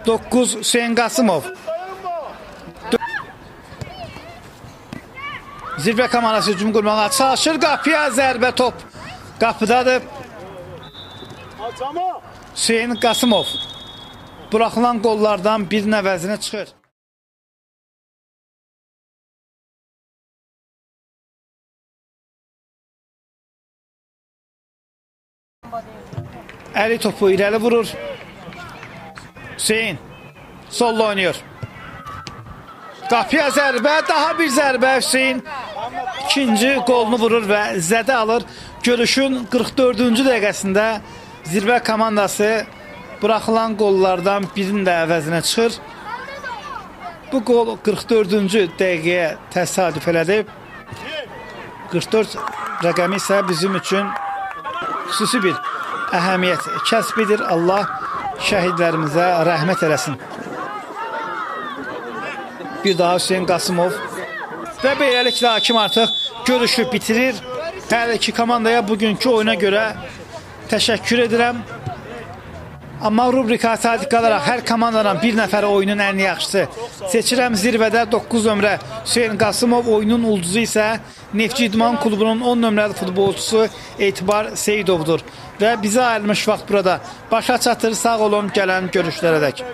9 Hüseyn Qasımov. Zirvə komandası hücum qurmağa çalışır. Qapıya zərbə, top qapıdadır. Hüseyn Qasımov buraxılan qollardan birinin əvəzinə çıxır. Əli topu irəli vurur. Hüseyn solla oynuyor. Qapıya zərbə, daha bir zərbə. Hüseyn ikinci qolunu vurur və zədə alır. Görüşün 44-cü dəqiqəsində Zirvə komandası buraxılan qollardan birinin də əvəzinə çıxır. Bu qol 44-cü dəqiqəyə təsadüf elədi. 44 rəqəmi isə bizim üçün xüsusi bir əhəmiyyət kəsb edir. Allah şəhidlərimizə rəhmət eləsin. Bir daha Hüseyn Qasımov və beləliklə hakim artıq görüşü bitirir. Hər iki komandaya bugünkü oyuna görə təşəkkür edirəm. Amma rubrika sadiq qalaraq hər komandadan bir nəfər oyunun ən yaxşısı seçirəm. Zirvədə 9 nömrə Hüseyn Qasımov, oyunun ulduzu isə Neftçi İdman Klubunun 10 nömrəli futbolçusu Etibar Seyidovdur. Və bizə ayrılmış vaxt burada başa çatır. Sağ olun, gələn görüşlərə dək.